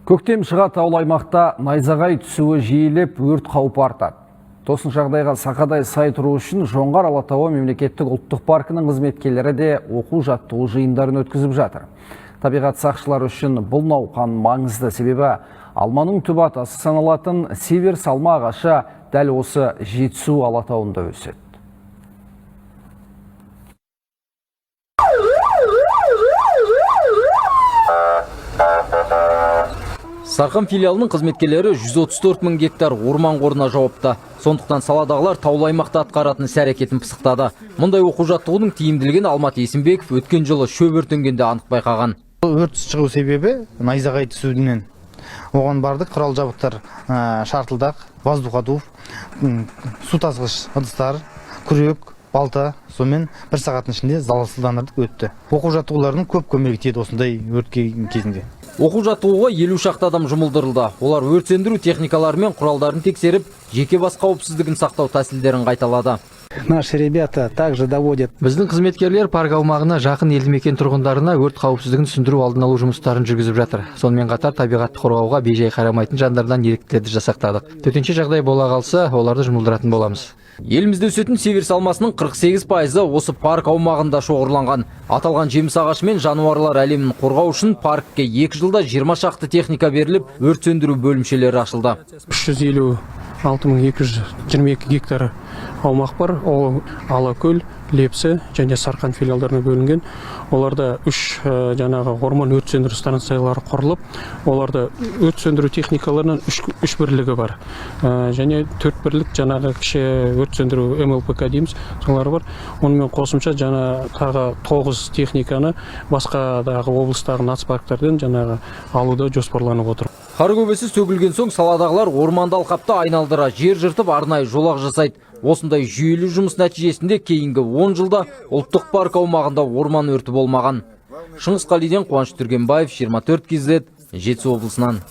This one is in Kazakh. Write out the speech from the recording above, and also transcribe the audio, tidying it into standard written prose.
Көктем шыға таулы аймақта найзағай түсуі жиілеп, өрт қаупі артады. Тосын жағдайға сақадай сай тұру үшін Жоңғар Алатауы мемлекеттік ұлттық паркінің қызметкерлері де оқу жаттығу жиындарын өткізіп жатыр. Табиғат сақшылары үшін бұл науқан маңызды, себебі алманың түп атасы саналатын сиверс алма ағашы дәл осы Жетісу Алатауында өседі. Сарқан филиалының қызметкерлері 134 мың гектар орман қорына жауапты. Сондықтан саладағылар таулы аймақта атқаратын іс әрекетін пысықтады. Мұндай оқу жаттығудың тиімділігін Алмат Есімбеков өткен жылы шөп өртенгенде анық байқаған. Өрт шығу себебі найзағай түсуінен. Оған бардық, құрал жабдықтар, шартылдақ, воздуходув, су тасығыш ыдыстар, күрек, балта, сонымен бір сағаттың ішінде залалсыздандырдық, өтті. Оқу жаттығуларының көп көмегі тиеді осындай өртке кезінде. Оқу жаттығуға 50 шақты адам жұмылдырылды. Олар өрт сөндіру техникалары мен құралдарын тексеріп, жеке бас қауіпсіздігін сақтау тәсілдерін қайталады. Наши ребята также доводят. Біздің қызметкерлер парк аумағына жақын елді мекен тұрғындарына өрт қауіпсіздігін түсіндіру, алдын алу жұмыстарын жүргізіп жатыр. Сонымен қатар табиғатты қорғауға бейжай қарамайтын жандардан еріктілерді жасақтадық. Төтенше жағдай бола қалса, оларды жұмылдыратын боламыз. Елімізде өсетін сиверс алмасының 48%-ы осы парк аумағында шоғырланған. Аталған жеміс ағашы мен жануарлар әлемін қорғау үшін паркке 2 жылда 20 шақты техника беріліп, өрт сөндіру бөлімшелері ашылды. 356 222 гектар аумақ бар. Ол Алакөл, Лепсі және Сарқан филиалдарына бөлінген. Оларда үш жаңағы орман өрт сөндіру станциялары құрылып, оларда өрт сөндіру техникаларынан үш бірлігі бар. Және төрт бірлік жаңағы кіші өрт сөндіру МЛПК дейміз, солар бар. Онымен қосымша жаңа тағы тоғыз техниканы басқадағы облыстағы нацпарктерден жаңағы алуда жоспарланып отыр. Қар көбесі сөгілген соң саладағылар орманды алқапты айналдыра жер жыртып, арнайы жолақ жасайды. Осындай жүйелі жұмыс нәтижесінде кейінгі 10 жылда ұлттық парк аумағында орман өрті болмаған. Шыңғыс Қалиден, Қуаныш Түргенбаев, 24 KZ, Жетісу облысынан.